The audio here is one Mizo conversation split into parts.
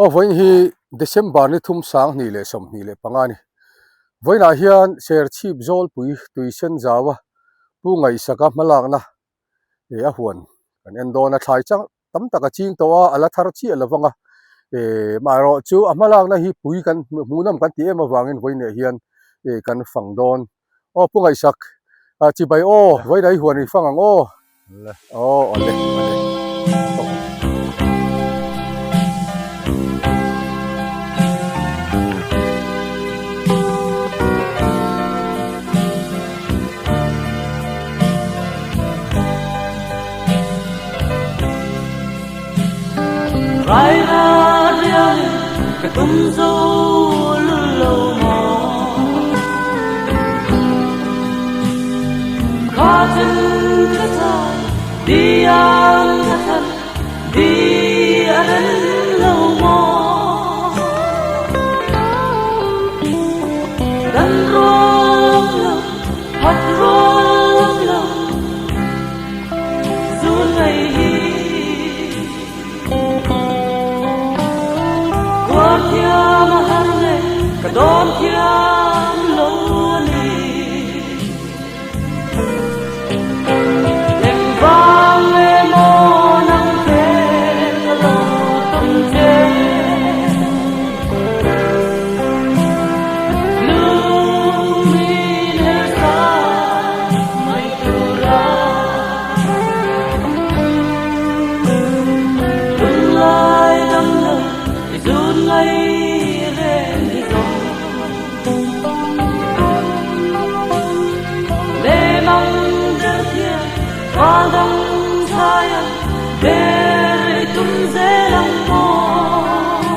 Aw vawiin hi December ni thum 2025 a ni. Vawiinah hian Serchhip Zawlpui tui sen zaua Pu Ngaihsaka hmalakna eh a huan kan en dawn a, thlai chang tam tak a ching tawh a, a la thar chiah lo vang a, eh maherawh chu a hmalakna hi pui kan hmuhnawm kan tih em avangin vawiinah hian eh kan fang dawn. Aw Pu Ngaihsak, chibai aw, vawiinah i huan i fang ang aw. Aw awle awle. Rai ra riang ka tum zo lul lo maw Kha chen ka chai di an ka than di a rem lo maw Dan ruam lo hat ruam lo Zun ngei hi Tuar thiam a har nge ka dawn thiam lo a ni. Engvang nge maw nang te ka lo tawn che. Lung min her sa mai tura. Tunlai dam lo i zun ngai reng hi zawng. Le mang der thiam val dang chhai ang der i tum zel ang maw.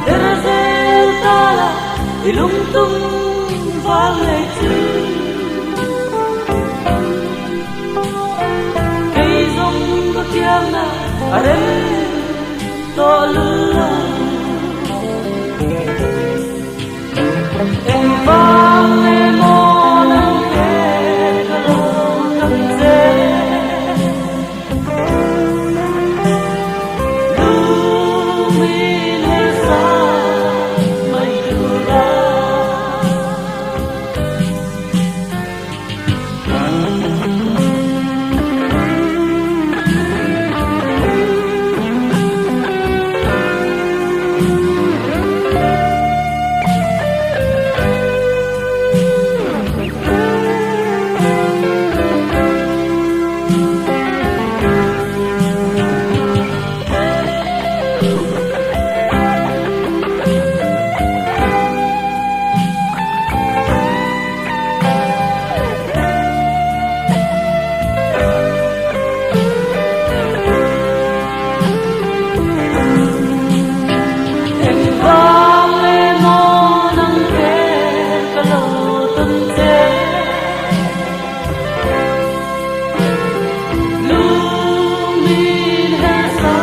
Der zel ta la i lungtum val ngei chu. Kei zawng ka kiangna a rem tawh lul lo. Engvang nge maw nang te ka lo tam che. Lung min her sa mai tura. Engvang nge maw nang te ka lo tawn che. Lung min her sa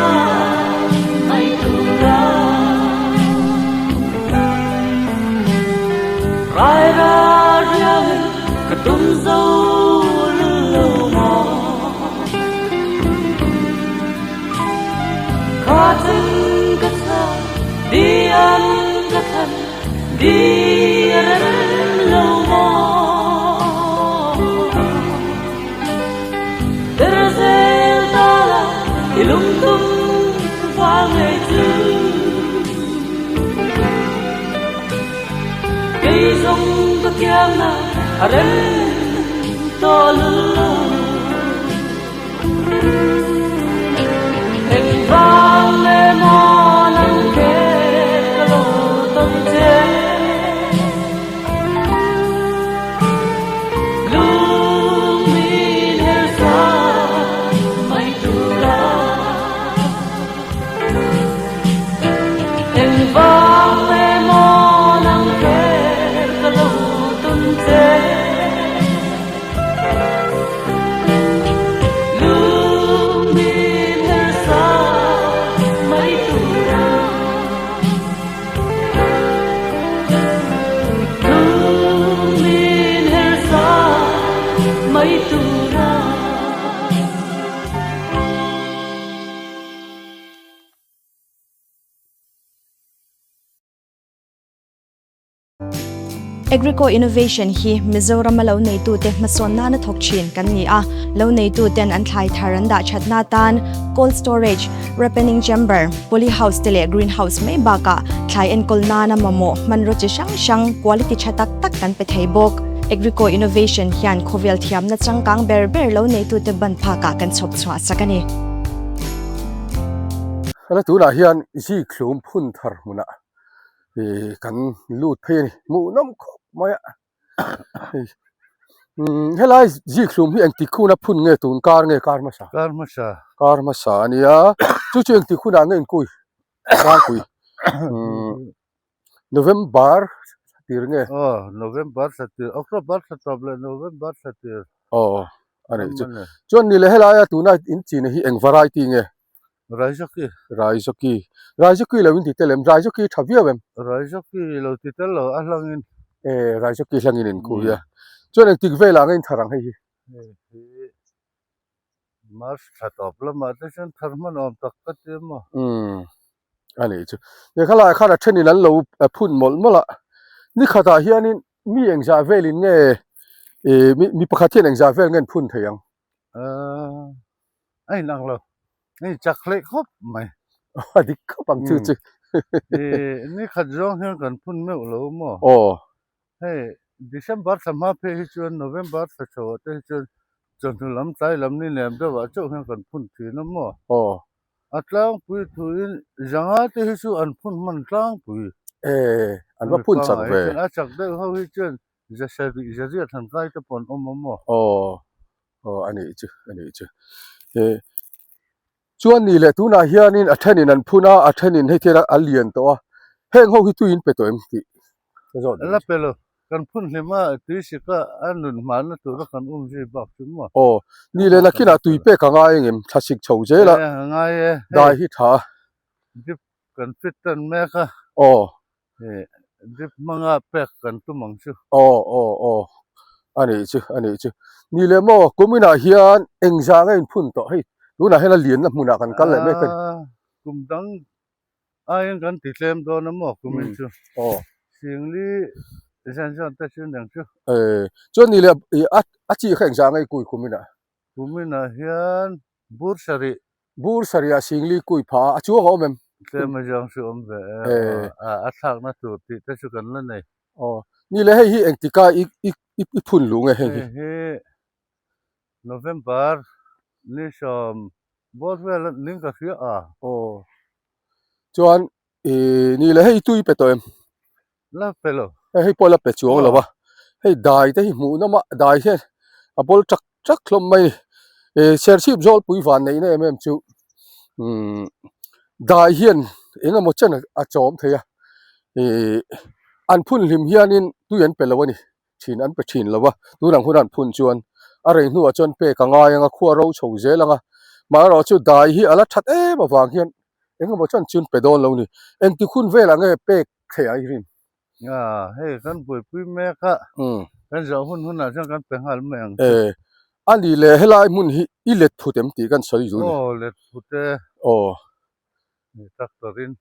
mai tura. Rai ra riang in ka tum zo lul lo maw. Kha chen ka tha di an ka than di a rem lo maw. Der zel ta la i lungtum val ngei chu. Kei zawng ka kiangna a rem tawh lul lo. Engvang nge maw nang te ka lo tawn che. Lung min her sa mai tura. Engvang nge maw nang te ka lo tawn che. Agrico Innovation hi Mizorama lo neitute hmasawn nana thawk thin kan ni a, lo neituten an thlai thar an dah thatna atan cold storage, ripening chamber, poly house te leh green house mai bakah thlai enkawl nana mamawh hmanraw chi hrang hrang quality tha tak tak kan pe thei bawk. Agrico Innovation hian khawvel thiamna changkang ber ber lo neitute ban phakah kan chhawp chhuah sak a ni. Hela tunah hian zikhlum phun thar hmunah ih kan lut phei a ni hmuhnawm khawp mai a hei umm helai zikhlum hi engtik hun a phun nge tun kar nge kar hmasa kar hmasa kar hmasa a nia chu chu engtik hunah nge inkui tlangpui umm November thla tir nge aw November thla tir October thla tawp leh November thla tir aw a nih chu chuan ni leh helai a tuna in china hi eng variety nge Raizoki. Raizoki. Raizoki lo in ti tel em? Raizoki tha viau em? Raizoki lo ti tel lo a hlangin. E, Raizoki hlangin in kui a. Chuan engtik velah nge in thar ang hei hi? Hei hi March thla tawp lamah te chuan thar hman awm tak ka ti emaw. Umm, a nih chu. Lehkha khan a thenin an lo phun mawlh mawlh a. Ni khatah hianin mi engzah velin nge, mi pakhat hian engzah vel nge an phun thei ang? Ahh a inang lo hei chak hleih khawp mai a dik khawp ang chu chu ih ni khat zawng hian kan phun meuh lo maw aw hei December thla hma phei hi chuan November thla chho ah te hi chuan chawhnu lam tlai lam ni nem deuh ah chauh hian kan phun thin a maw aw a tlangpui thuin zanga te hi chu an phun hman tlangpui e an va phun chak ve a chak deuh ho hi chuan Zasarih zariat han kai te pawh an awm awm aw. Aw aw a nih chu a nih chu e chuan ni leh tunah hianin a thenin an phun a a thenin hei thian a lian tawh a heng ho hi tui in pe tawh em tih ka zawt La pe lo kan phun hlim a tui sik a a nun hmanna tura kan um zui bak chu maw. Aw ni leh nakinah tui pek a ngai engem thlasik chho zel a E a ngai e dai hi tha a. Drip kan fit tan mek a. Aw Hei drip hmanga pek kan tum ang chu. Aw aw aw a nih chu a nih chu. Ni leh maw kum inah hian engzah nge inphun tawh hei tunah hian a lianna hmunah kan kal leh mek a ni. Aaa kum dang aiin kan ti tlem dawn a maw kum in chu. Aw. Singli zan zan te chu aniang chu. Ee chuan ni leh a chi kha engzah nge i kui kum inah? Kum inah hian Bur sarih. Bur sarih ah Singli kui phah a, a chuang a awm em? Tlem a ziang chu awm ve e, a thlakna tur tih te chu kan la nei. Aw, ni le hei hi engtika i i i phun luh nge hei hi? Hei hi November ni sawm bawr vel a ning ka hria a. Aw, chuan Ih ni le hei tui pe tawh em? La pe lo. Hei hei pawh la pe chuang lo a. Hei dai te hi hmuh nawm a, dai hian a bawl chak chak hlawm mai a ni. Ih Serchhip Zawlpui van neihna em em chu umm dai hian eng emaw chen a chawm thei a. Ih an phun hlim hianin tui an pe lo a ni. Thin an pe thin lo a. Tun ang huna an phun chuan a rei hnuah chuan pek a ngai ang a, khua ro chho zel ang a. Maherawh chu dai hi a la that em avang hian Eng emaw chuan chun pe dawn lo ni. Engti hun velah nge pek theih a i rin? A, hei kan buaipui mek a, kan zawh hun hunah chuan kan pe nghal mai ang che. E, a ni le, helai hmun hi i let phut em tih kan sawi zu ni. Aw, let phut e. Aw. Tractor in.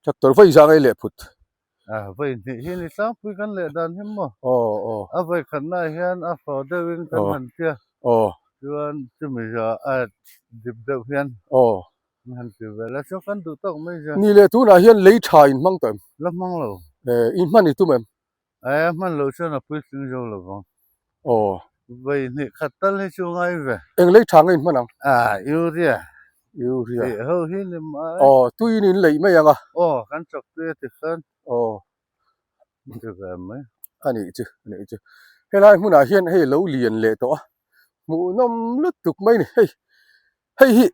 Tractor vawi zang ei leh phut. A, vawi hnih hi ni tlangpui kan leh dan hi maw? Aw, aw. A vawi khatnaah hian a hlawh deuhin kan han tia. Aw. Chuan chumi zah a dip deuh hian. Aw. An han ti vel a, chuan kan duh tawk mai zia. Ni leh tunah hian lei tha in hmang tawh em? La hmang lo. Eh, in hman i tum em? Eh, hman loh chuan a puitling zo lo vang. Aw. Vawi hnih khat tal hi chu ngai ve. Eng lei tha nge in hman ang? Ah, urea. Urea. Tih ho hi ni mai. Aw, tuiin in leih mai ang a. Aw, kan chawk tui a ti khan. Aw. Ti ve mai. A nih chu, a nih chu. Helai hmunah hian hei lo lian leh tawh a, hmuhnawm lutuk mai ni. Hei, hei hi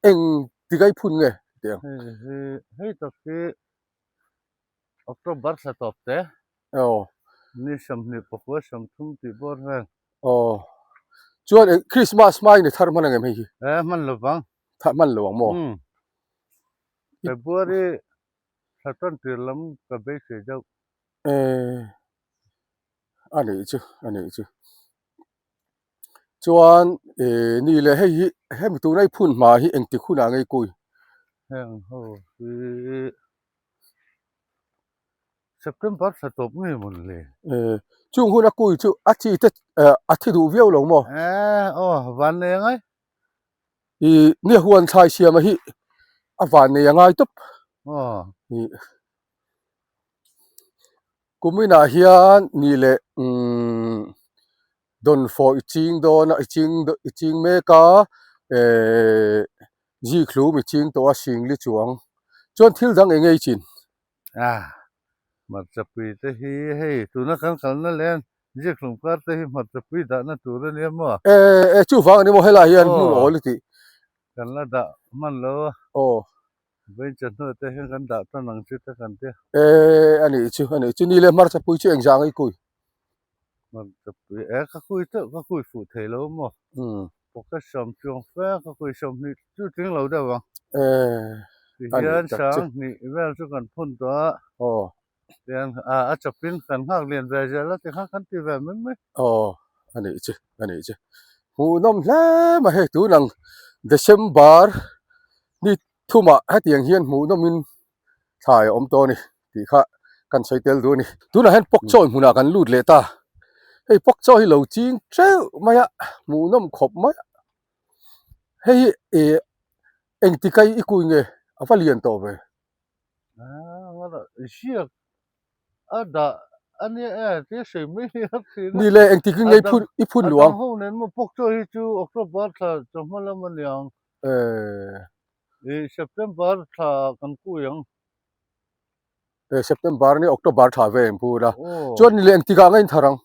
eng tikai phun nge tih ang? Hei hi, hei tak hi October thla tawp te. Aw. Ni 20 pakua 30 tih bawr vel. Aw. Chuan eng Christmas hma in i thar hman ang em hei hi? Eh, hman lo vang. Thar hman lo ang maw? Umm. February Thla tawn tir lam ka beisei deuh. Eh, a nih chu, a nih chu. Chuan, eh, ni leh hei hi, hemi tuna i phun hma hi engtik hunah ngei kui? Heng ho hi September thla tawp ngei mawn le. Eh, chung hun a kui chu a chi te a thi duh viau lo maw? Eh, aw, van nei angai. I nia huan thlai siam a hi a van nei angai tawp. Aw. I kuminah hian ni leh umm dawnfawh i ching dawn a i ching i ching mek a eh zikhlum i ching tawh a singli chuang chuan thil dang eng nge i chin? Ah, hmarchapui te hi hei tuna kan kalna len zikhlum kar te hi hmarchapui dahna tur a nia maw? Eh eh chuvang a ni maw helaiah hian hmun awl i tih. Kan la dah hman lo a. Aw. Vawiin chawhnu te hian kan dah tan ang chu te kan tia. Eh a nih chu a nih chu ni le hmarchapui chu engzah ang i kui? Hmarchapui eh ka kui teuh ka kui fuh thei lo maw? Umm. Pocket sawm chuang fe ka kui 20 chu tling lo deuh ang. Eh a nih Tihian tak chu. sang hnih vel chu kan phun tawh a. Aw. Tihian a a chawpin kan nghak lian ve zel a tikhan kan ti ve mai mai. Aw a nih chu a nih chu. Hmuhnawm hle mai hei tunang December ni thumah hetiang hian hmuhnawmin thlai a awm tawh a ni tih kha kan sawi tel duh a ni. Tunah hian pawk chawi hmunah kan lut leh ta. Hei pawk chawi hi lo ching teuh mai a, hmuhnawm khawp mai a. Hei hi ih engti kai i kui nge a va lian tawh ve. Ziak a dah a nia e tia sawi mai hi a thin a. Ni le engtik in nge i phun i phun luang. A dang ho nen maw pawk chawi hi chu October thla chawhma lam a niang. Eh. I September thla kan kui ang. Eh September ni October thla ve in phun a. Chuan ni le engtik ah nge in thar ang.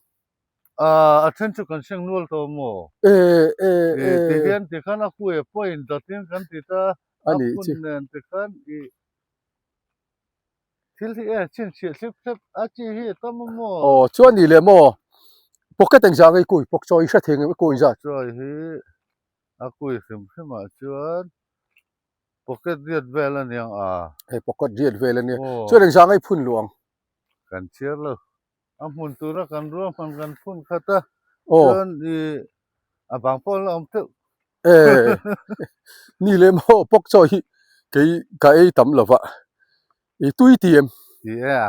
Ah a then chu kan seng nual tawh maw? Eh eh eh. Tihian tikhan a kui a pawhin datin kan ti ta a phun nen tikhan i thil hi e chhinchhiah thlip thlep a chi hi a tam a maw? Aw chuan ni leh maw pocket engzah nge i kui pawk chaw i hre thei ngem i kui zat? Chawi hi a kui hrim hrim ah chuan pocket riat vel a niang a. Hei pocket riat vel a nia. Chuan engzah nge i phun luh ang? Kan chhiar lo. A hmun tura kan ruahman kan phun khat a, chuan i a bang pawh an la awm teuh. Eh, ni leh maw pawk chaw hi kei ka ei tam lo va, i tui ti em? Ti e a.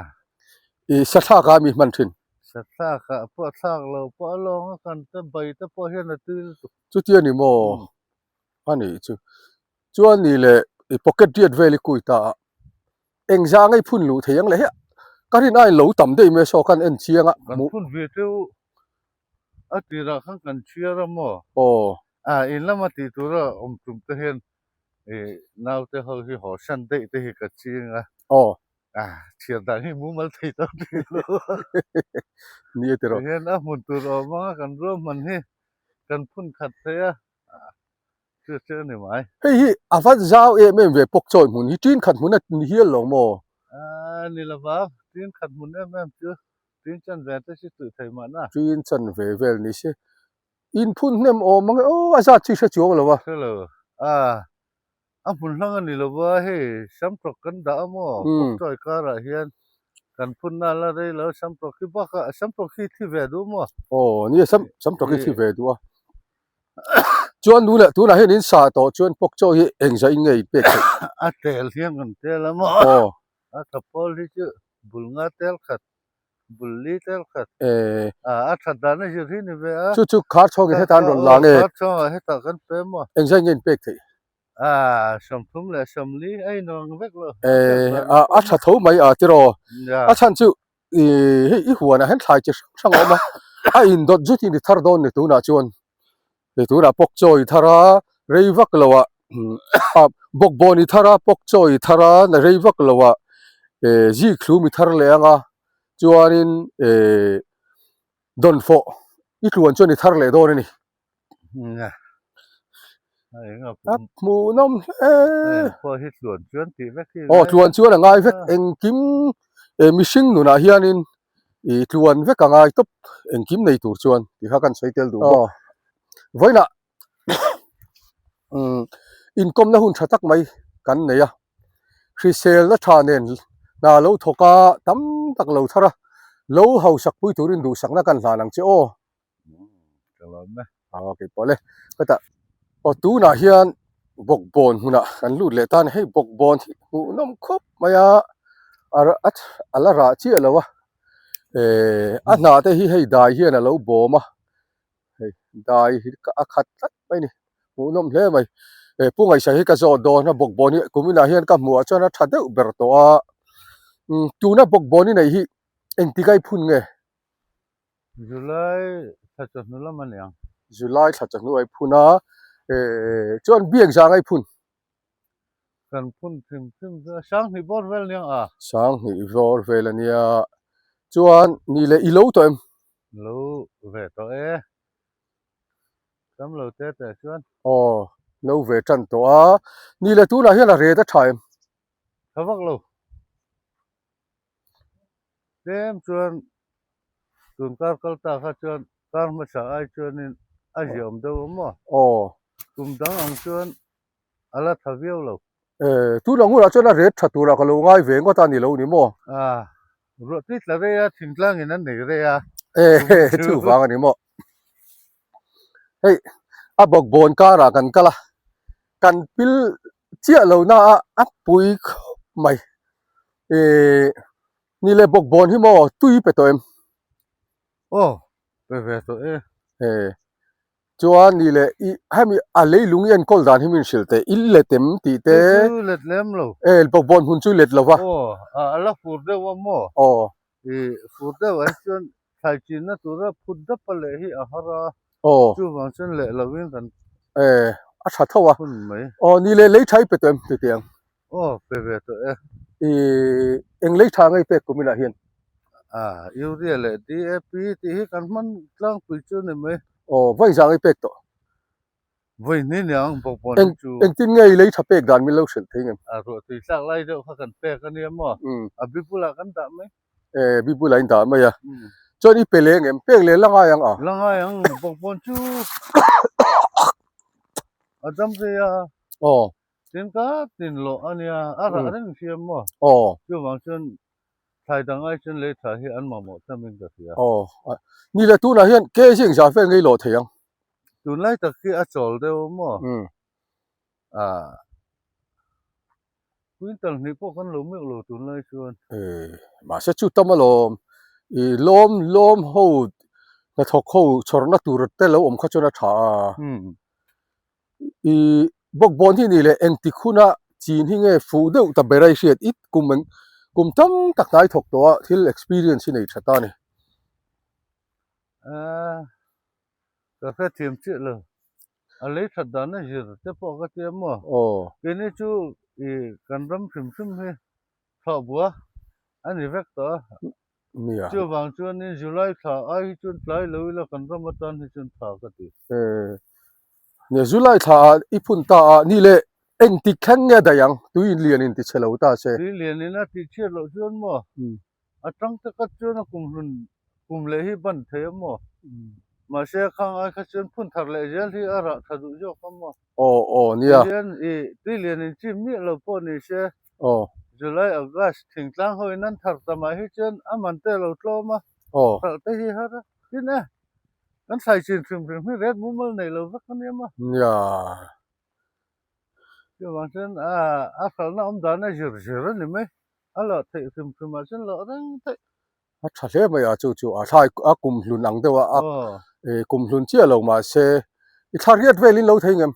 I sathlak a mi hman thin. Sathlak ah pawh thlak lo pawh a lawng a kan te bai te pawh hian a tui lutuk. Chutia ni maw? A nih chu. Chuan ni leh i pocket riat vel i kui ta a, engzah ngei phun luh thei ang le hia ka rin aiin lo tam daih mai a saw khan en chiang a. Kan phun ve teuh a tirah khan kan chhiar a maw? Aw. A in lama tih tura awm tum te hian i naute ho hi haw hran daih te hi ka ching a. Aw. A chhiar dan hi mumal thei tawh tih lo. Ni a ti rawh. Tihian a hmun tur awm anga kan ruahman hi kan phun khat thei a. Chu chu a ni mai. Hei hi a va zau em em ve pawk chawi hmun hi tin khat hmun a ni hial lo maw? Aaa ni lova, tin khat hmun em em chu tin chan ve te chu tuih thei mahna. Tin chan ve vel ni se. In phun hnem awm ang e aw a zat chu i hre chuang lo a. Hre lo. Aaa a hmun hlang a ni lova hei samtawk kan dah a maw pawk chawi karah hian kan phun na la rei lo samtawk hi bakah samtawk hi thi ve duh maw? Aw nia sam samtawk hi thi ve duh a. Chuan nu leh tunah hian in sa tawh chuan pawk chaw hi engzah in nge in pek theih? A tel hian kan tel a maw? Aw. A tha pawl hi chu bul nga tel khat, bul li tel khat. Eh. A a that dan a zir hi ni ve a. Chu chu khar chhawngin hetah an rawn la nge? Khar chhawngah hetah kan pe maw? Engzah in nge in pek theih? A 30 leh 40 a inang vek lo. Eh, a a tha tho mai a tiraw? A chhan chu Ih hei i huanah hian thlai chi hrang hrang a awm a, a indawt zut in i thar dawn ni tunah chuan hei tunah pawk chaw i thar a rei vak lo ah ah bawkbawn i thar a pawk chaw i thar a na rei vak lo ah eh zikhlum i thar leh ang a chuanin eh dawnfawh i tluan chuan i thar leh dawn a ni. A hmuhnawm hle. Aw tluan chuan a ngai vek engkim eh mihring nunah hianin ih tluan vek a ngai tawp engkim nei tur chuan tih kha kan sawi tel duh bawk. Vawiinah umm inkawmna hun tha tak mai kan nei a, hriselna tha nen hna lo thawk a tam tak lo thar a, lo hausak pui turin duhsakna kan hlan ang che aw. Ka lawm e. Aw kei pawh le. Hetah aw tunah hian bawkbawn hmunah kan lut leh ta a ni. Hei bawkbawn hi hmuhnawm khawp mai a. A a la rah chiah lo a eh a hnah te hi hei dai hian a lo bawm a hei dai hi a khat tlat mai a ni hmuhnawm hle mai eh pu ngaihsak hi ka zawh dawn a bawkbawn hi kum inah hian ka hmuh ah chuan a tha deuh ber tawh a umm tuna bawkbawn i neih hi engtik a i phun nge? July thla chawhnu lam a ni ang. July thla chawhnu a i phun a eh chuan biak zang a i phun? Kan phun hrim hrim chu a Sanghnih bawr vel nia a. Sanghnih bawr vel a nia. Chuan ni leh i lo tawh em? Lo ve tawh e. Tam lo te te chuan. Aw, lo ve tan tawh a. Ni leh tunah hian a ret a tha em? Tha vak lo. Tlem chuan tun kar kal ta kha chuan kar hmasa ai chuanin a ziaawm deuh a maw? Aw. Kum dang ang chuan a la tha viau lo. Eh, tun ang hunah chuan a ret tha turah ka lo ngai ve ngawt a ni lo ni maw? Ah, ruah tui tla rei a, thingtlangin an nei rei a. Eh, chu vang a ni maw? Hei, a bawkbawn karah kan kal a, kan pil chiah lo na a, a pui khawp mai. Eh, ni leh bawkbawn hi maw tui pe tawh em? Aw, pe ve tawh e. Eh, Chuan ni leh i hemi a leilung i enkawl dan hi min hrilh teh, i let em tih te. Hei chu let lem lo. E bawkbawn hmun chu let lo va. Aw, a la fur deuh a maw? Aw. I fur deuh ah hi chuan thlai chinna tura phut dap a leh hi a har a. Aw. Chuvang chuan leh lo in kan. E a tha tho a. Hun mai. Aw ni leh lei tha i pe tawh em tih ang? Aw pe ve tawh e. I eng lei tha ngei pek kum inah hian? A urea leh DAP tih hi kan hman tlangpui chu ni mai. Aw vawi zah ngei pek tawh. Vawi hnih niang bawkbawn hi chu. Engtin nge i lei tha pek dan min lo hrilh thei ngem? A ruah tui tlak lai deuh kha kan pek a nia maw? A bi bulah kan dah mai. E bi bulah in dah mai a. Chuan i pe leh ngem? Pek leh la ngai ang a? La ngai ang bawkbawn chu a dam rei a. Aw. Tin ka tin loh a nia, a rah reng hriam maw? Aw. Chuvang chuan thlai dang ai chuan lei tha hi an mamawh tamin ka hria. Aw. Ni le tunah hian kg engzah vel ngei loh thei ang? Tunlai tak hi a chawl deuh maw? Umm. Ah. Quintal hnih pawh kan lo meuh lo tunlai chuan. Eh, mahse chu tam alawm. I lawm lawm ho hnathawk ho chhawrna tur te lo awm kha chuan a tha a. Umm. I bawkbawn hi ni leh engtik huna chin hi nge fuh deuh ta ber a i hriat it kum eng kum tam tak hnai thawk tawh a thil experience hi nei tha ta a ni. Aaa ka hrethiam chiah lo a lei that dan a zir te pawh ka tia maw Aw. Keini chu i kan ram hrim hrim hi Thlawhbua a ni vek tawh a. Nia. Chuvang chuanin July thla ai hi chuan tlai lo ila kan ram atan hi chuan tha ka ti. Eh, nia July thla ah i phun ta a ni leh engtik thleng nge daih ang tui in lian in ti chhe lo ta se. Tui lian in a tih chhiat loh chuan maw a tang takah chuan a kum hlun kum leh hi ban thei a maw. Mahse a khang ai kha chuan phun thar leh zel hi a rah tha duh zawk a maw. Aw aw nia. Tui lian i tui lian in chim miah lo pawh ni se. Aw. July August thingtlang ho in an thar ta mah hi chuan a man te lo tlawm a. Aw. Hralh te hi har a. Tin e kan thlai chin hrim hrim hi ret mumal nei lo vek a nia maw. Nia. Chuvang chuan a a hralhna awm dan a zir zir a ni mai. A lawh theih hrim hrim ah chuan lawh reng theih. A tha hle mai a chu chu a thlai a kum hlun ang deuh a a kum hlun chiah lo mahse i thla riat vel in lo thei ngem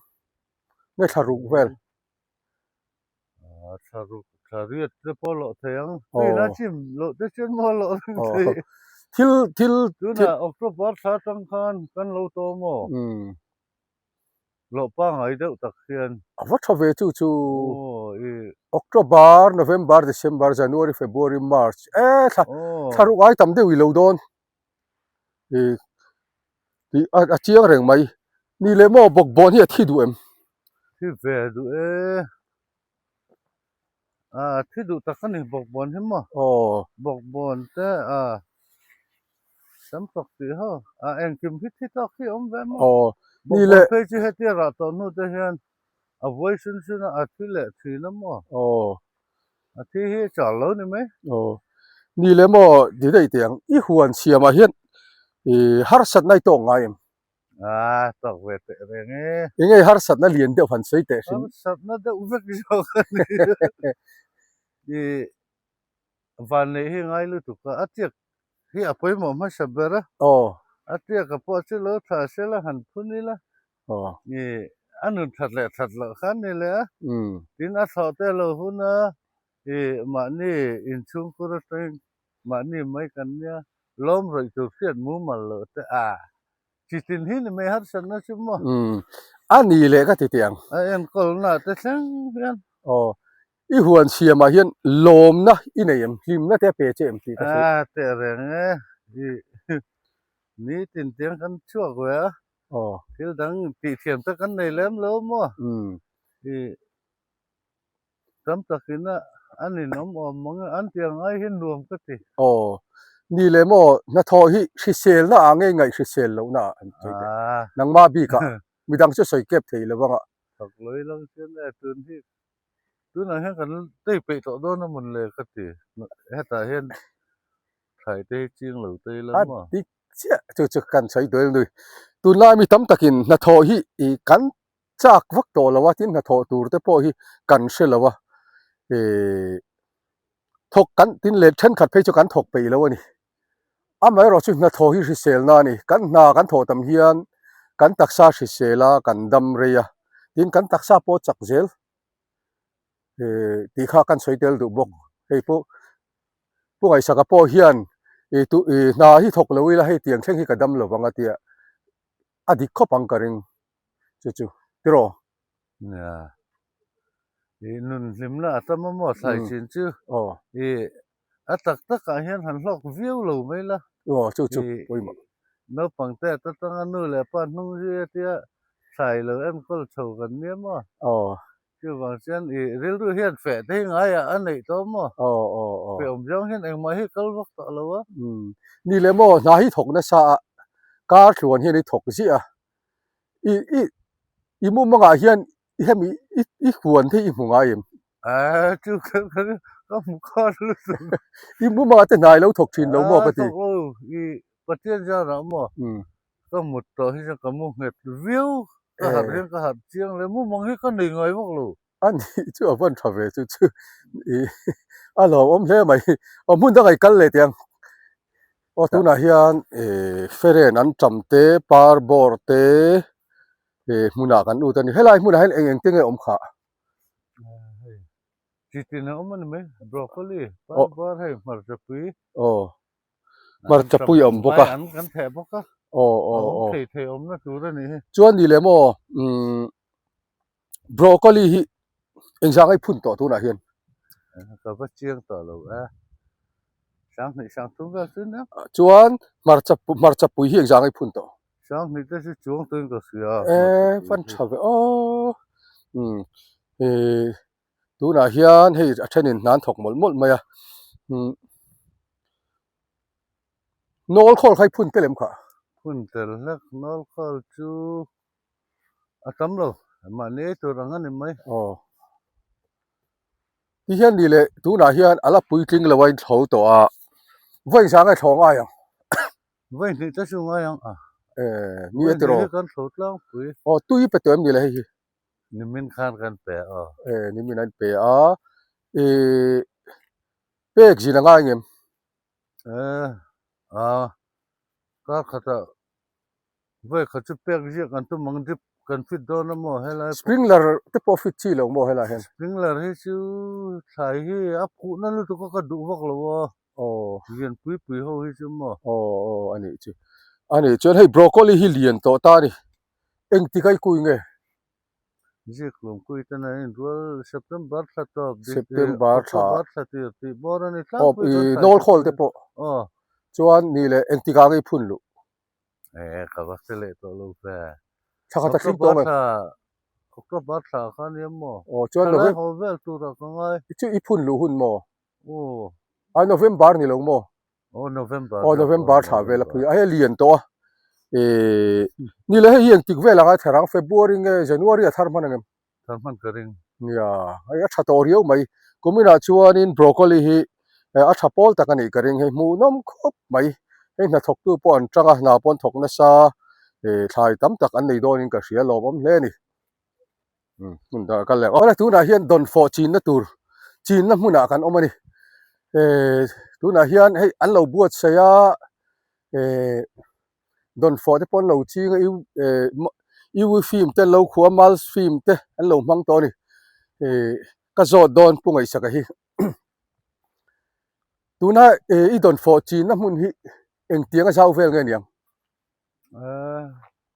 nge thla ruk vel a thla ruk thla riat te pawh loh thei ang tui na chim loh te chuan maw loh reng thei thil thil tunah October thla atang khan kan lo tawm maw Loh pangai deuh tak hian. A va tha ve chu chu. Aw i. October, November, December, January, February, March e thla thla ruk ai tam deuh i lo dawn. I tih a chiang reng mai. Ni leh maw bawkbawn hi a thi duh em? Thi ve duh e. A thi duh tak a ni bawkbawn hi maw? Aw. Bawkbawn te a sam tawk tih ho a engkim hi thi tawk hi a awm ve maw? Aw. Ni le. Bawkbawn phei chu hetia rah tawh hnu te hian a vuai sun sun a, a thi leh thin a maw? Aw. A thi hi a chal lo ni mai. Aw. Ni le maw ti daih teh ang i huan siamah hian i harsatna i tawk ngai em? A tawk ve teh reng e. Enge harsatna lian deuh han sawi teh hrim. Harsatna deuh vek zawk a ni. I. Vanneih hi ngai lutuk a, a tiak hi a pawimawh hmasa ber a. Aw. A tiak a pawh chu lo tha sela han phun ila. Aw. I a nun that leh that loh khan ni leh a. Umm. Tin a thlawh te lo hun a, i mahni inchhungkur atangin mahni mai kan nia, lawm rawih tur hriat mumal loh te a. Chi tin hi ni mai harsatna chu maw? Umm. A ni leh ka ti teh ang. A enkawlna te thleng hian. Aw. I huan siamah hian lawmna i nei em? Hlimna te a pe che em tih ka sawi. A teh reng e. I nitin tiang kan chhuak ve a. Aw. Thil dang tih thiam te kan nei lem lo maw? Umm. I tam takin a an inawm awm mang e. An tih ang ai hi nuam ka ti. Aw. Ni leh maw hnathawh hi hriselna ah nge ngaih hrisel lohna ah an sawi teh. Nangmah bikah midang chu sawi kep thei lo anga. Thawk lawih lang chian e tun hi Tunah hian kan tei peih tawh dawn a mawn le ka ti. Hetah hian thlai te hi ching lo te ila A maw? dik chiah chu chu kan sawi duai nui. Tunlai mi tam takin hnathawh hi i kan chak vak tawh lo a, tin hnathawh tur te pawh hi kan hre lo a. Ihh thawk kan tin leh thenkhat phei chu kan thawk peih lo a ni. Amaherawh chu hnathawh hi hriselna a ni. Kan hna kan thawh tam hian kan taksa hrisel a, kan dam rei a, tin kan taksa pawh chak zel eh tih kha kan sawi tel duh bawk. Hei pawh Pu Ngaihsaka pawh hian ih tu ih hna hi thawk lo ila hei tiang thleng hi ka dam lo vang a tia a dik khawp ang ka ring chu chu tiraw. Nia ih nun hlimna a tam a maw thlai chin chu ih A tak takah hian han hlawk viau lo mai la. Aw chu chu pawimawh. Naupang te ata tanga nu leh pa hnung zui a tia thlai lo enkawl chho kan nia maw? Aw. Chuvang chuan i rilru hian feh te hi ngaiah a neih tawh maw? Aw aw aw. Feh awm zawng hian engmah hi kal vak tawh lo a. Umm. Ni leh maw hna hi thawk nasa a kar tluan hian i thawk ziah a. I i i mumangah hian hemi i i huan te hi i hmu ngai em? Aa chu ka ka ka hmu khar lutuk. I mumangah te hnai lo thawk thin lo maw ka ti. Aa thawk lo i Pathian zarah maw ka mut tawh hi chuan ka mu nghet viau ka harh hian ka harh chiang le mumang hi ka nei ngai vak lo. A nih chu a van tha ve chu chu i a lawmawm hle mai. Aw hmun dangah i kal leh teh ang. Aw tunah hian feren an tam te par bawr te hmunah kan lut a ni. Helai hmunah hian eng eng te nge awm khah? Chi tin a awm a ni mai. Broccoli, par var hei hmarcha pui. Aw hmarcha pui a awm bawk a. An kan theh bawk a. Aw aw aw. Awm thei thei awmna tur a ni hi. Chuan ni leh maw umm broccoli hi engzah ngai phun tawh tunah hian? Ka va chiang tawh lo e. 20 30 vel chu nia. Chuan hmarcha hmarcha pui hi engzah ngai phun tawh? 20 te chu chuang tuin ka hria. E fan tha ve aw. Umm e tunah hian hei a thenin hna an thawk mawlh mawlh mai a. Umm nawl khawl kha i phun tel em kha? Phun tel hlek nawl khawl chu a tam lo mahni ei tur ang a ni mai. Aw. Ti hian ni leh tunah hian a la puitling lo a inthlo tawh a, vawi zang a i thlo ngai ang. Vawi hnih te chu ngai ang a. Eh ni a tiraw. Vawi hnih hi kan thlo tlangpui. Aw tui pe tawh em ni le hei hi? Nimin khan kan pe a aw. Eh nimin an pe a, ih pek zin a ngai ngem? Eh a kar khatah Vawi khat chu pek ziak kan tum ang drip kan fit dawn a maw helai pawh. Sprinkler te pawh fit chi lo maw helai hian. Sprinkler hi chu thlai hi a phuhna lutuk a ka duh vak lo a. Aw. Lian pui pui ho hi chu maw. Aw aw a nih chu. A nih chuan hei broccoli hi lian tawh ta a ni. Engtik a i kui nge? Zik lungpui ten an inrual September thla tawp September thla October thla tir tih bawr a ni tlangpui Aw i nawl khawl te pawh. Aw. Chuan ni leh engtik ah nge i phun luh? Eh ka va hre leh tawh lo ve. Thla khat a thleng tawh ang e. October thla kha nia maw? Aw chuan November. Thla lai haw vel turah ka ngai. Chu i phun luh hun maw? Aw. A November ni lo maw? Aw November. Aw November thla vel a phui a hei lian tawh a. Eh ni le hei hi engtik vel anga thar ang February nge January a thar hman ang em? Thar hman ka ring. Nia hei a tha tawh riau mai. Kuminah chuanin broccoli hi a tha pawl tak a nih ka ring hei hmuhnawm khawp mai. Hei hnathawktu pawh an tang a hna pawh an thawk nasa eh thlai tam tak an nei dawnin ka hria lawmawm hle a ni. Umm hmun dangah kal leh ang. Awle tunah hian dawnfawh chinna tur chinna hmunah kan awm a ni. Eh tunah hian hei an lo buatsaih a eh dawnfawh te pawh an lo ching a u eh u film te an lo khuh a mal film te an lo hmang tawh a ni eh ka zawt dawn pu ngaihsaka hi tuna eh i dawnfawh chinna hmun hi engtiang a zau vel nge niang? Eh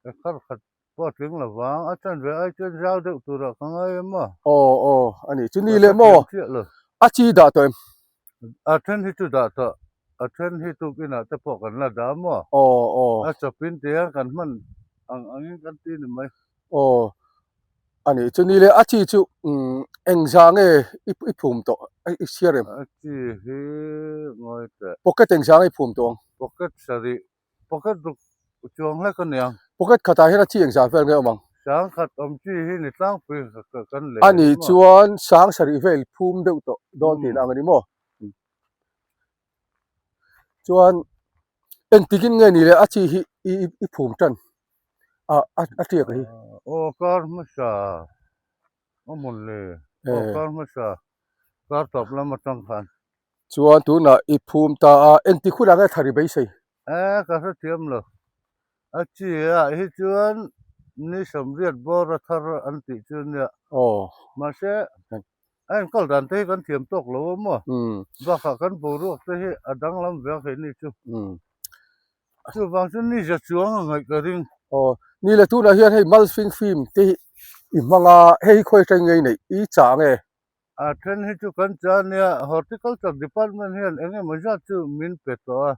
ka kar khat pawh a tling lo vang a chanve ai chuan zau deuh turah ka ngai em a. Aw aw a ni chu ni leh maw a chi dah tawh em? A then hi chu dah tawh a then hi tukinah te pawh kan la dah maw? Aw aw. A chawpin tihian kan hman ang angin kan ti ni mai. Aw a ni chu ni leh a chi chu umm engzah nge i i phum tawh i chhiar em? A chi hi ngawi teh. Pocket engzah nge i phum tawh ang? Pocket sarih Pocket ruk chuang hlek a niang. Pocket khatah hian a chi engzah vel nge awm ang? Sang khat awm chi hi ni tlangpui kan lei a ni chuan sang sarih vel phum deuh tawh dawn tihna ang a ni maw? Chuan engtikin nge ni le a chi hi i i phum tan a a tiak hi? Aw kar hmasa a mawn le aw kar hmasa kar tawp lam atang khan. Chuan tunah i phum ta a, engti hunah nge thar i beisei? E, ka hrethiam lo. A chi ah hi chuan ni sawmriat bawr a thar an tih chu nia. Aw. Mahse, a enkawl dan te hi kan thiam tawk lo a maw? Bakah kan boruak te hi a danglam ve a keini chu. Chuvang chu ni za chuang a ngaih ka ring. Aw, ni le tunah hian hei mulching film te hi i hmang a, hei hi khawi atang ngei neih i chah nge? A then hi chu kan cha nia, Horticulture Department hian eng emaw zat chu min pe tawh a,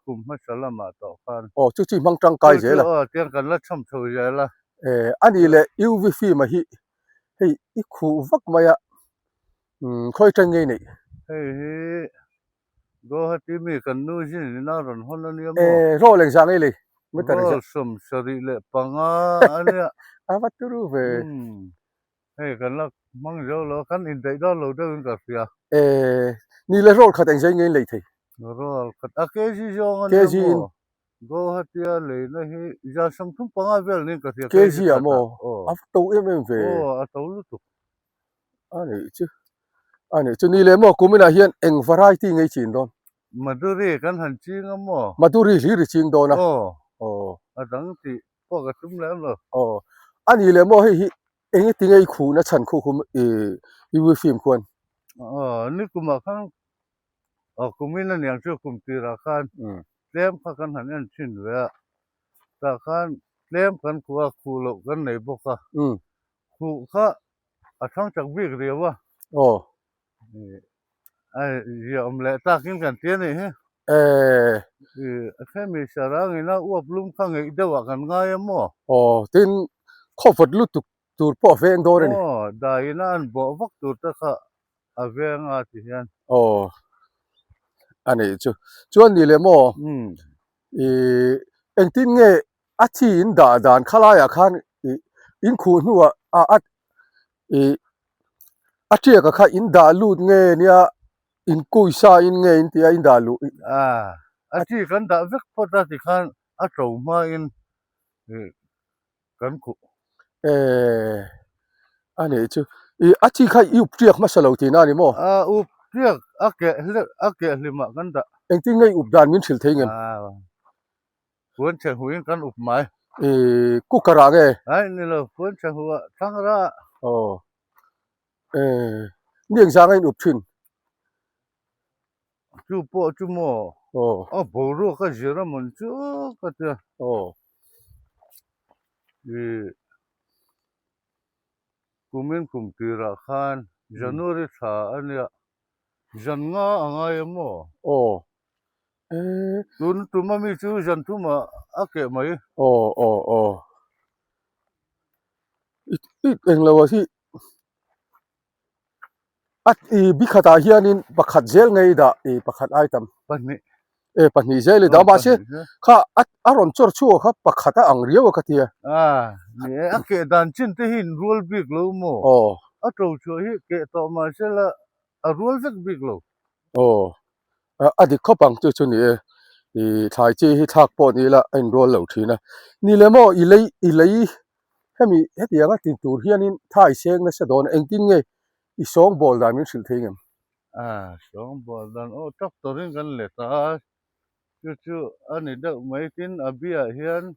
kum hmasa lamah tawh khan. Aw, chu chi hmang tangkai zel a. Chu chu aw, tiang kan la chhawm chho zel a. Eh, a nih leh UV film-a hi hei i khuh vak mai a, umm khawi atang ngei neih? Hei hi Guwahati mi kan nu zin in a rawn hawn a nia maw? Eh, roll engzah ngei lei? Meter engzah? Roll 75 a nia. A va turu ve. Umm. Hei kan la hmang zo lo, kan indaih dawn lo deuhin ka hria. Eh, ni le roll khat engzai nge in lei thei? Roll khat, a kg zawng a nia maw? Guwahati-a leina hi 35 vel niin ka hria kg ah maw? A va to em em ve. Aw, a to lutuk. A nih chu, a nih chu. Ni le maw, kuminah hian eng variety nge i chin dawn? Madhuri kan han ching a maw? Madhuri hlir i ching dawn a? Aw, aw. A dang tih pawh ka tum lem lo. Aw, a nih le maw hei hi Eng eti nge i khuhna chhan khuh khum i i ui film khuan? Aw, ni kumah khan aw kumin a niang chu kum tirah khan tlem kha kan han en thin ve a, tah khan tlem kan khuh a, khuh loh kan nei bawk a, khuh kha a thang chak bik riau a. Aw. A zia awm leh takin kan ti a nih hi. Eh. I hemi sarangin a uap lum kha ngeih deuhah kan ngai a maw? Aw, tin khawvawt lutuk tur pawh a veng dawn a ni. Aw, daiin a an bawh vak tur te kha a veng a ti hian. Aw, a nih chu. Chuan ni leh maw? I engtin nge a chi in dah dan khalaiah khan i in khuh hnuah a a i a tiaka kha in dah lut nge nia in kui sa in nge in tia in dah luh a a chi kan dah vek phawt a tikhan a to hmain ih kan khuh eh a nih chu ih a chi kha i up tiak hmasa lo tihna a ni maw a up tiak a keh hlek a keh hlimah kan dah engtin nge i up dan min hrilh thei ngem Puan chhe huin kan up mai. I cooker ah nge? Ai ni lo, puan chhe hu ah thlang ra. Aw. Eh, ni engzang a in up thin? Chu pawh chu maw? Aw. A boruak a zir a mawn chu ka tia. Aw. I kumin kum tirah khan January thla a nia. Zan nga a ngai em maw? Aw. Eh. Tun tum ami chu zan thumah a keh mai. Aw aw aw. I i englo ah hi a i bikhatah hianin pakhat zel ngei dah i pakhat ai tam. Pahnih. E pahnih zel i dah mahse kha a a rawn chawr chhuak kha pakhat a ang riau a ka tia. A ni e a keh dan chin te hi in rual bik lo maw? Aw. A to chhuah hi keh tawh mahse la a rual vek bik lo. Aw a dik khawp ang chu chu ni e i thlai chi hi thlak pawh ni ila a in rual lo thin a. Ni le maw i lei i lei hemi hetianga tin tur hianin thai seng nasa dawn a engtin nge i sawngbawl dan min hrilh thei ngem? A sawngbawl dan aw tractor in kan let a, chu chu a ni deuh mai tin a biah hian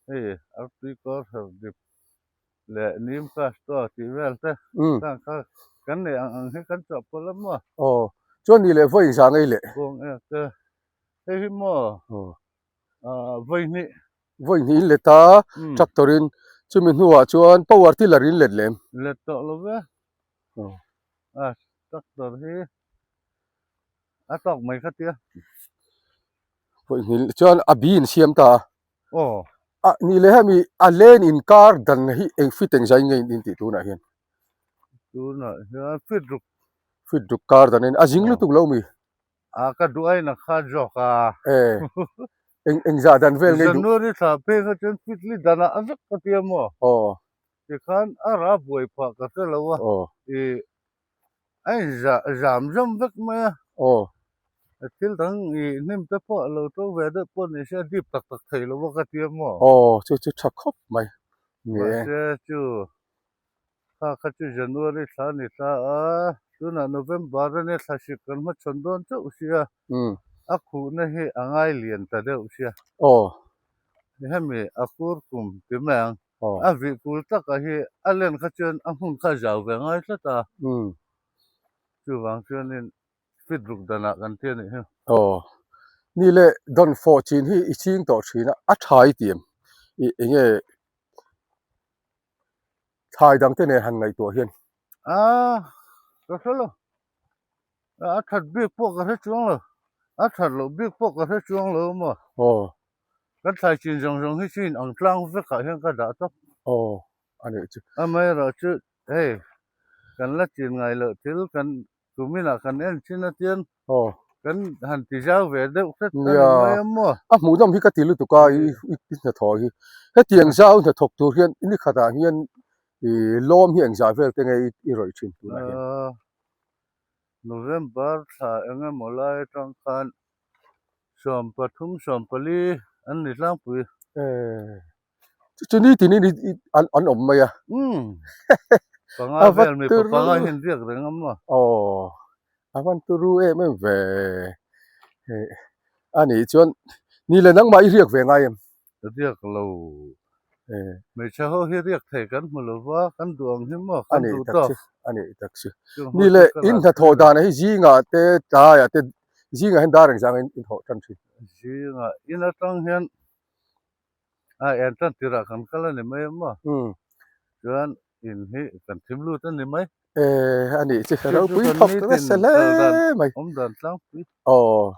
hei artui kawr her dip leh nim castor tih vel te khang kha kan neih ang ang hi kan chhuah pawlh a maw. Aw chuan ni leh vawi inzah ngei leh. Kawng ek te hei hi maw vawi hnih. Vawi hnih in let a tractor in chumi hnuah chuan power tiller in let lem. Let tawh lo ve. A tractor hi a tawk mai kha tia. Vawi hnih chuan a bi in siam ta a. Aw. A ni leh hemi a len inkar dan hi eng fit eng zai nge in tih tunah hian. Tunah hian fit ruk. Fit ruk kar dan in a zing lutuk lo mi. A ka duh ain a kha zawk a. E eng eng zah dan vel nge duh. January thla phei kha chuan fit li danah a vek ka tia maw. Aw. Tikhan a ra buai phah ka hre lo a. Aw. I a in zah zam zawm vek mai a. Aw. Thil dang i hnim te pawh a lo to ve deuh pawh ni se a dip tak tak thei lo a ka tia maw. Aw chu chu tha khawp mai. Ni e. Mahse chu kha kha chu January thla a ni ta a, tunah November a nia thla hrik kan hmachhawn dawn chauh sia. A khuhna hi a ngai lian ta deuh sia. Aw. Hemi a kur kum ti mai ang. A vih kul takah hi a len kha chuan a hmun kha a zau ve ngai tlat a. Chuvang chuanin fit ruk danah kan ti a nih hi. Aw. Ni leh dawn fawh chin hi i ching tawh thin a, a tha i ti em? I eng nge thlai dang te nen han ngaihtuah hian? A, ka hre lo. A that bik pawh ka hre chuang lo. A that loh bik pawh ka hre chuang lo maw? Aw. Kan thlai chin zawng zawng hi chu in ang tlang vekah hian ka dah tawp. Aw, a nih chu. Amaherawh chu hei kan la chin ngai loh thil kan kuminah kan en chin a tian Aw. kan han ti zau ve deuh hret a ni Nia, mai a maw? a hmuhnawm hi ka ti lutuk a i i hnathawh hi. Hetiang zau hnathawk tur hian ni khatah hian i lawm hi engzah vel te nge i rawih thin tunah hian? November thla engemaw lai atang khan 13 14 an ni tlangpui. Eh, chu chu ni tin in an an awm mai a. Umm, panga vel mipa panga hian riak reng a maw? Aw, a van turu em em ve. A nih chuan ni le nangmah i riak ve ngai em? Riak lo. Hmeichhe ho hi riak thei kan hmu lo va, kan duh ang hi maw? Kan duh tawk. A nih tak chu. Ni le, in hnathawh dan hi zingah te tlaiah te zingah hian dar engzah angin in thawh tan thin? Zingah in atang hian a en tan tirah kan kal a ni mai a maw? Chuan in hi kan thim lut a ni mai. Eh, a nih chu ropui thawk nasa hle mai. Awm dan tlangpui. Aw,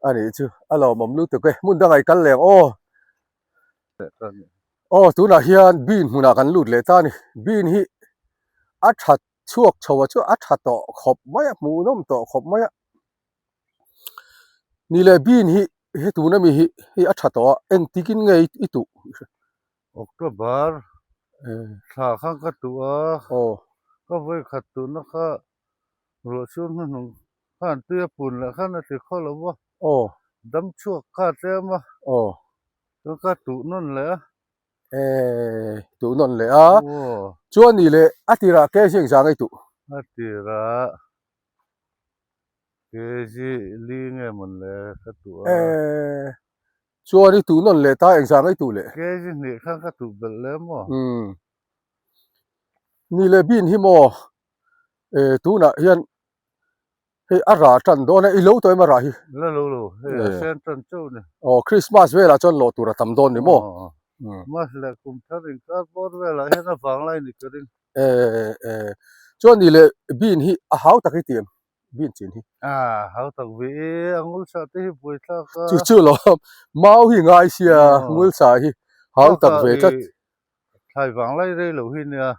a nih chu a lawmawm lutuk e. Hmun dangah i kal leh ang aw. Aw, tunah hian bean hmunah kan lut leh ta a ni. Bean hi a that chhuak chho a chu a tha tawh khawp mai a, hmuhnawm tawh khawp mai a. Ni leh bean hi he tuna mi hi hei a tha tawh a, engtikin nge i tuh? October thla khan ka tuh a, ka vawikhat tuhna kha ruah chhung hnuhnung khan tui a pun leh khan a ti khaw lo va, dam chhuak kha a tlem a, chuan ka tuh nawn leh a. Eh, tuh nawn leh a, chuan ni leh a tirah kg engzah ngei tuh? A tirah kg li nge mawn le ka tuh a. Eh, chuan i tuh nawn leh ta engzah ngei tuh leh? Kg hnih khan ka tuh belh leh maw? Umm. Ni leh bin hi maw? Eh, tunah hian hei a rah tan dawn a, i lo tawh em a rah hi? La lo lo, hei a sen tan chauh ni. Aw, Christmas velah chuan lawh tur a tam dawn ni maw? Christmas leh kum thar inkar bawr velah hian a vanglai ni ka ring. Eh, eh, chuan ni leh bean hi a hau tak hi ti em? Bean chin hi. A hau tak ve e, a ngul sa te hi buai thlak a. Chu chu lo, mau hi ngai sia, ngul sa hi hau tak ve tlat. Thlai vanglai rei lo hi nia.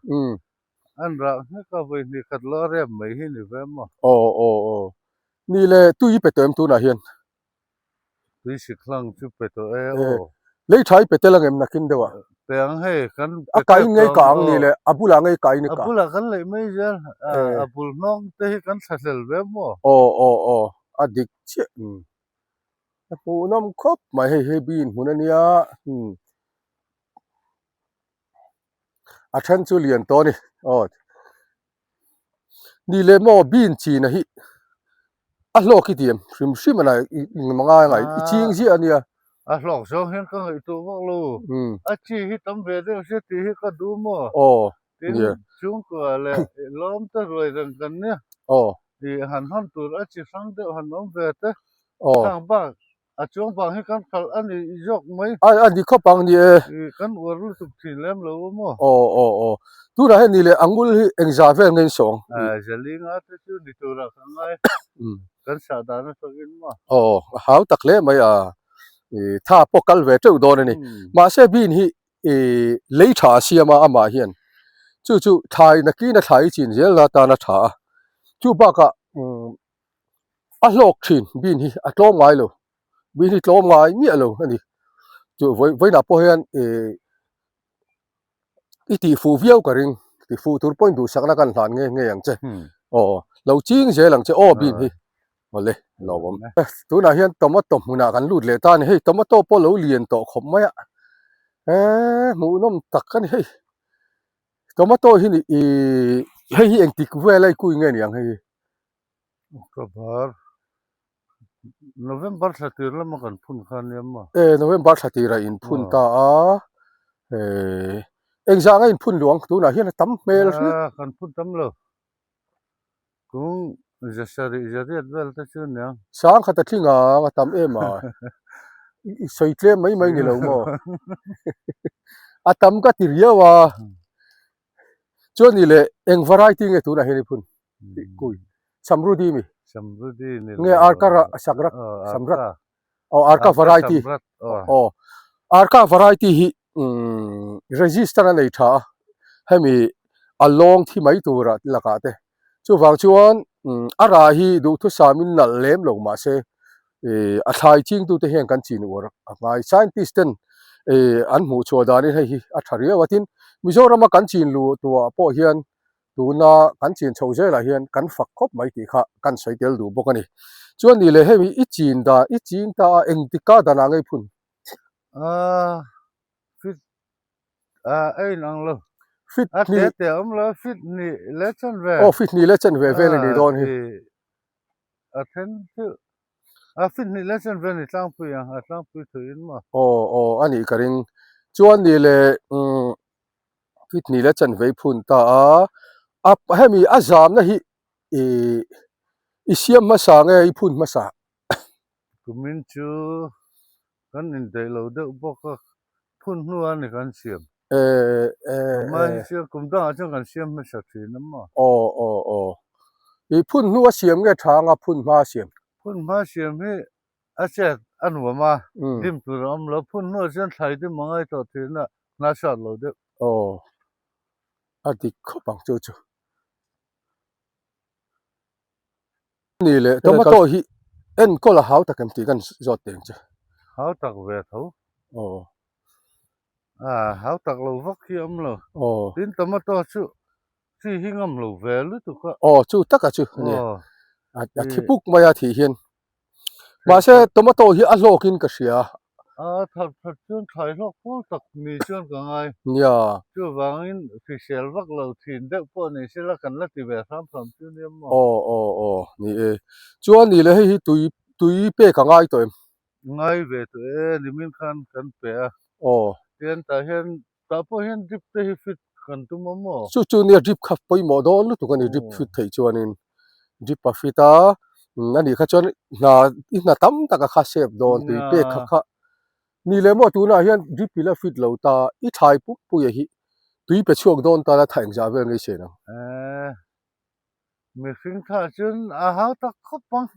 An rah nghek a, vawi hnih khat lo a rem mai hi ni ve maw? Aw aw aw. Ni le, tui i pe tawh em tunah hian? Tui sik hlang chu pe tawh e aw. Lei tha i pe tel ang em nakin deuh ah? Pe ang hei, kan pe A kai ngei tep ka tawh ang ni le, a bulah ngei kai ni A ka. bulah kan leih mai zel, a bul hnawng te hi kan thla hlel ve maw? Aw aw aw, a dik chiah. A hmuhnawm khawp mai hei hei bean hmun a nia. A then chu lian tawh a ni aw ni leh maw bean chin a hi. A hlawk i tiam hrim hrim a i ngai ngai i ching ziah a nia. A hlawk zawng hian ka ngaihtuah vak lo. A chi hi tam ve deuh sia tih hi ka duh maw? Aw. Tin chhungkua leh lawm te ruai reng kan nia. Aw. I han hawn tur a chi hrang deuh han awm ve te. Aw. Khang bak A chuang vang hi kan khalh a ni zawk mai. A a ni khawp ang ni e. I kan uar lutuk thin lem lo a maw? Aw aw aw. Tunah hian ni leh a ngul hi engzah vel nge in sawng? A zali nga te chu ni turah ka ngai. Kan sah dan atangin maw? Aw a hau tak hle mai a. I tha pawh kal ve teuh dawn a ni. Mahse bean hi i lei tha a siam a amah hian chu chu thlai nakin a thlai chin zel la tan a tha a. Chu bakah umm a hlawk thin bean hi a tlawm ngai lo bean hi tlawm ngai miah lo a ni chu vawi vawiinah pawh hian ihh i tih fuh viau ka ring tih fuh tur pawhin duhsakna kan hlan nge nge ang che aw lo ching zel ang che aw bean hi awle lawmawm tunah hian tomato hmunah kan lut leh ta a ni hei tomato pawh lo lian tawh khawp mai a eee hmuhnawm tak a ni hei. Tomato hi ni ih hei hi engtik vel a i kui nge niang hei hi? October November thla tir lama kan phun kha nia maw? E November thla tirah in phun ta a e engzah anga in phun luang tunah hian a tam hmel hriat. Kan phun tam lo. Kung za sarih za riat vel te chu nia. Sangkhat a tling ang a tam em a. I sawi tlem mai mai ni lo maw? A tam ka ti riau a. Chuan ni leh eng variety nge tunah hian i phun? Kui. Samrudi mi? Samrudi ni lo. Nge arka ra sakrak samrak. Aw arka variety. Aw arka variety hi umm register a nei tha a hemi a lawng thi mai tura lakah te chuvang chuan umm a rah hi duhthusam in nalh lem lo mahse ih a thlai ching tute hian kan chin uar a ngai scientist ten ih an hmuh chhuah danin hei hi a tha riau a tin Mizoram a kan chin luh tuah pawh hian Tuna kan chin chho zelah hian kan fak khawp mai tih kha kan sawi tel duh bawk a ni. Chuan ni leh hemi i chin dan, i ching ta a engtika danah ngei phun? Aaa fit ah a inang lo. Fit A te te a awm lo a, fit hnih leh chen ve. Aw fit hnih leh chen ve vel a nih dawn hi. A then chu a fit hnih leh chen ve a ni tlangpui ang, a tlangpui thuin maw? Aw aw a nih ka ring. Chuan ni leh umm Fit hnih leh chanve i phun ta a, a hemi a zamna hi ih i siam hmasa nge i phun hmasa? Kumin chu kan indaih lo deuh bawk a, phun hnu a ni kan siam. Eh eh Tumah hi chuan kum dangah chuan kan siam hmasa thin a maw? Aw aw aw. I phun hnu a siam nge tha anga phun hma a siam? Phun hma siam hi A chet a nuam a, dim tur a awm lo. Phun hnuah chuan thlai dim a ngai tawh thin a, hna hriat lo deuh. Aw, a dik khawp ang chu chu. Ni leh tomato hi enkawl a hau tak em tih kan zawt teh ang che. Hau tak ve tho. Aw. A hau tak lo vak hi a awm lo. Aw. Tin tomato chu Chi hi ngam lo ve lutuk a. Aw chu taka chu a ni. A thi puk mai a thih hian. Mahse tomato hi a hlawk in ka hria. A thar that chuan thlai hlawk pawl tak ni chuan ka ngai. Nia. Chuvangin hrisel vak lo thin deuh pawh ni sela kan la ti ve hram hram chu nia maw. Aw aw aw ni e. Chuan ni le hei hi tui tui pek a ngai tawh em? Ngai ve tawh e nimin khan kan pe a. Aw. Tian tah hian Tah pawh hian drip te hi fit kan tum a maw? Chu chu nia drip kha pawimawh dawn lutuk a ni drip fit theih chuanin drip a fit a a nih kha chuan hna i hna tam tak a kha sep dawn tui pek kha kha ni leh maw tunah hian drip ila fit lo ta i thlai pum puia hi tui pe chhuak dawn ta la tha engzah vel ngei sen ang. Eeh mihring tha chuan a hau tak khawp ang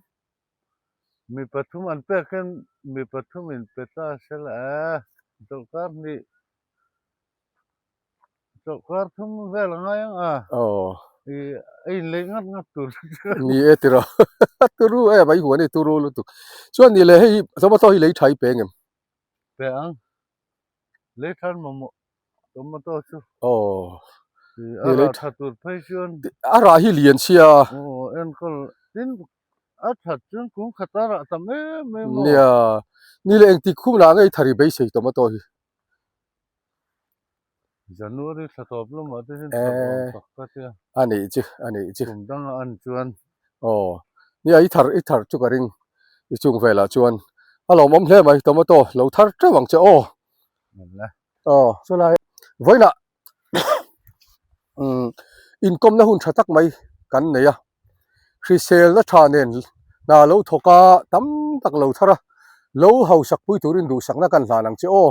mi pathum an pek hian mi pathum in pe ta sela eeh chawlhkar hnih chawlhkar thum vel a ngai ang a aw ih a inlei ngat ngat tur ni e tiraw turu e mai huan hi turu lutuk chuan ni leh hei hi tomato hi lei tha i pe ngem pe ang lei than mamawh Tomato chu. Aw. A rah tha tur phei chuan. A rah hi lian sia. Aw enkawl tin a that chuan kum khat a rah tam em em aw. Nia. Ni leh engtik khum lah ngei thari beisei tomato hi. January thla tawp lamah te hian thla awm tak ka tia. A nih chu a nih chu. Kum danga an chuan. Aw. Nia i thar i thar chu ka ring i chung velah chuan a lawmawm hle mai tomato lo thar teuh ang che aw. Aw chulai vawiinah umm inkawmna hun tha tak mai kan nei a hriselna tha nen hna lo thawk a tam tak lo thar a lo hausak pui turin duhsakna kan hlan ang che aw.